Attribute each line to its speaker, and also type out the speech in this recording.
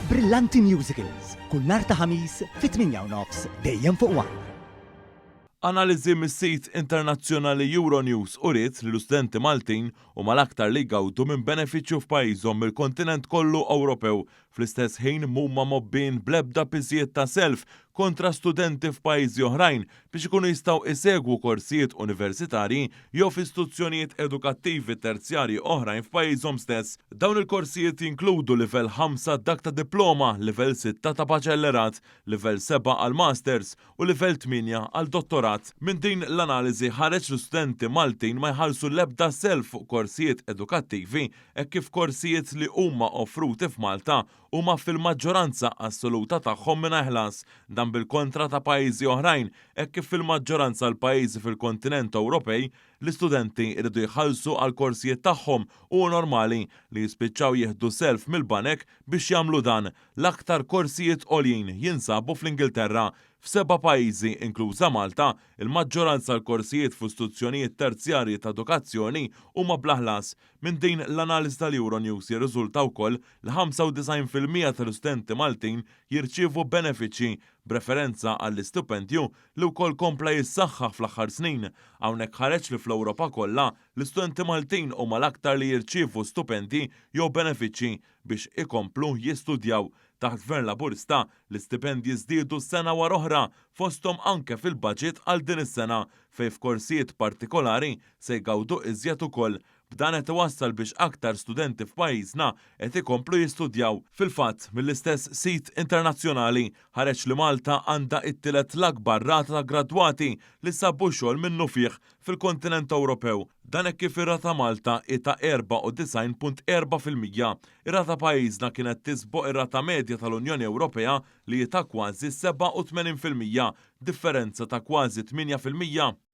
Speaker 1: Brillanti Musicals, kull nhar ta' Ħamis fit-8:30 dejjem fuq One.
Speaker 2: Analiżi mis-sit internazzjonali Euronews uriet li l-istudenti Maltin huma l-aktar li jgawdu minn benefiċċju f'pajjiżhom mill-kontinent kollu Ewropew. Fl-istess ħin mhuma mgħobbijin bl-ebda piżijiet ta' self kontra studenti f'pajjiżi oħrajn biex ikunu jistgħu isegwu korsijiet universitarji jew f'istituzzjonijiet edukattivi terzjarji oħrajn f'pajjiżhom stess. Dawn il-korsijiet jinkludu livell 5 dak ta' diploma, livell 6 ta' baċellerat, livell 7 għal masters u livell 8 għal dottorat. Minn din l-analiżi ħareġ li studenti Maltin ma jħallsu l-ebda self fuq korsijiet edukattivi hekk kif korsijiet li huma offruti f'Malta huma fil-maġġoranza assoluta tagħhom mingħajr ħlas. Dan bil-kontra ta' pajjiżi oħrajn hekk kif fil-maġġoranza l-pajjiżi fil-kontinent Ewropej l-istudenti jridu jħallsu għal korsijiet tagħhom u hu normali li jispiċċaw jieħdu self mill-banek biex jagħmlu dan. L-aktar korsijiet għoljin jinsabu fl-Ingilterra. F'seba' pajjiżi, inkluża Malta, il-maġġoranza l-korsijiet f'istituzzjonijiet terzjarji ta' edukazzjoni huma bla ħlas. Minn din l-analiżi tal-Euronews jirriżulta wkoll li 95% tal-istudenti Maltin jirċievu benefiċċji b'referenza għall-istipendju li wkoll kompla jissaħħaħ fl-aħħar snin. Hawnhekk ħareġ li fl-Ewropa kollha, l-istudenti Maltin huma l-aktar li jirċievu stipendji jew benefiċċji biex ikomplu jistudjaw. Taħt Gvern Laburista, l-istipendji żdiedu sena wara oħra, fosthom anke fil-baġit għal din is-sena, fejn f'korsijiet partikolari se jgawdu iżjed ukoll. B'dan qed iwassal biex aktar studenti f'pajjiżna qed ikomplu jistudjaw. Fil-fatt, mill-istess sit internazzjonali ħareġ li Malta għandha t-tielet l-akbar rata ta' gradwati li sabu xogħol minnufih fil-kontinent Ewropew. Dan hekk kif ir-rata Malta hi ta' 94.4%. Ir-rata pajjiżna kienet tisboq ir-rata medja tal-Unjoni Ewropea li hi ta' kważi 87%, differenza ta' kważi 8%.